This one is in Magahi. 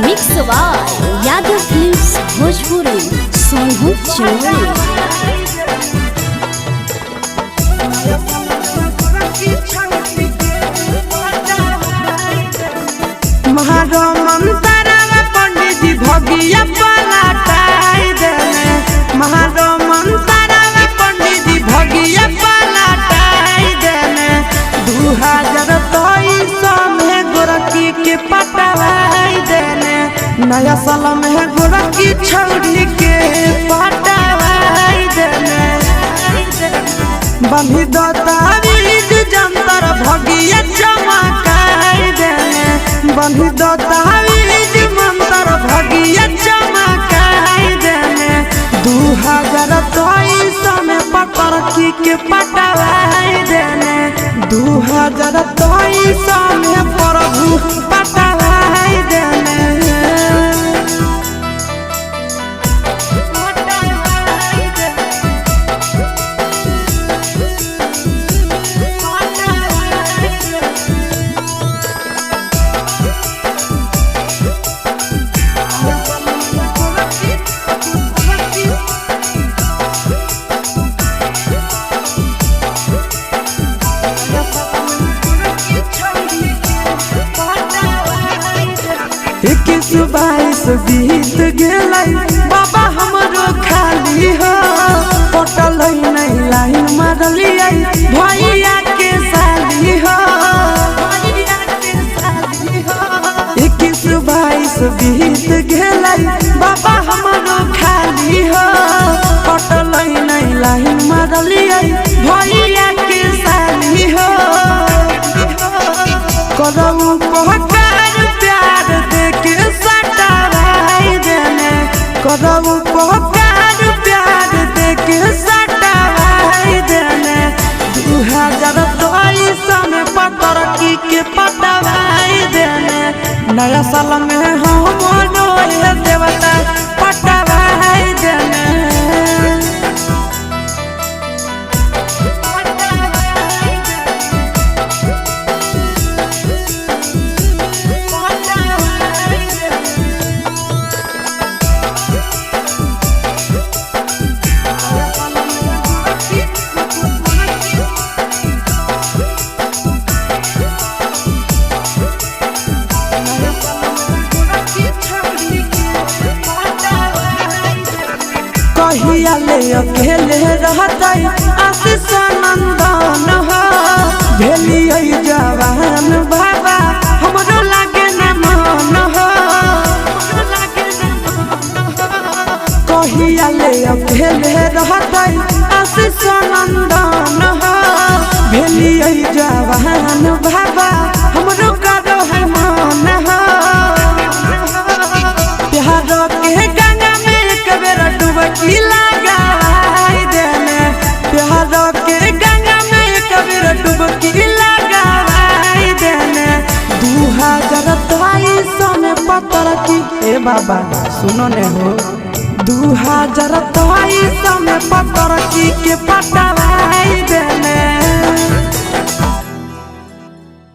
Mix by Yadav films Bhojpuri Sonu Channel. महारमन पंडित जी भगिया पलटाई देने। महारमन पंडित जी भगिया पलटाई देने। 2023 में गोरखी के पटवाई देने। नया साल में गोरखी छौड़ी के पटवाई देने। बंधी दतावीज जंतर भगिया चमकाई देने। बंधी दतावीज मंतर भगिया चमकाई देने। 2023 में पटरकी के पटवाई देने। 2023 में प्रभु पटवाई देने। इक्कीस बाईस बीत गेलै बाबा हमरो खाली हो। पटल नहीं लाइन मारलियै भैया के साली हो। 21 22 बीत गेलै बाबा हमरो खाली हो। पटल नहीं लाइन मारलियै भैया के साली हो। करऊ पहकार प्यार देके सटावाई देने। करऊ पहकार प्यार देके सटावाई देने। 2023 में पतरकी के पटवाई देने। नया साल में हम देवता पटवाई देने। कहिया ले अकेले रहतै आशीष नंदन हो। भेलियै जवान बाबा हमरो लागे न मन हो। कहिया ले अकेले रहतै आशीष नंदन हो। भेलियै जवान बाबा हमरो करो है मन हो। प्यार के गंगा में एक बेर डुबकी लगाई देने। प्यार के गंगा में एक बेर डुबकी लगाई देने। 2023 में पतरकी ए बाबा सुनो ने हो। 2023 में पतरकी के पटवाई देने।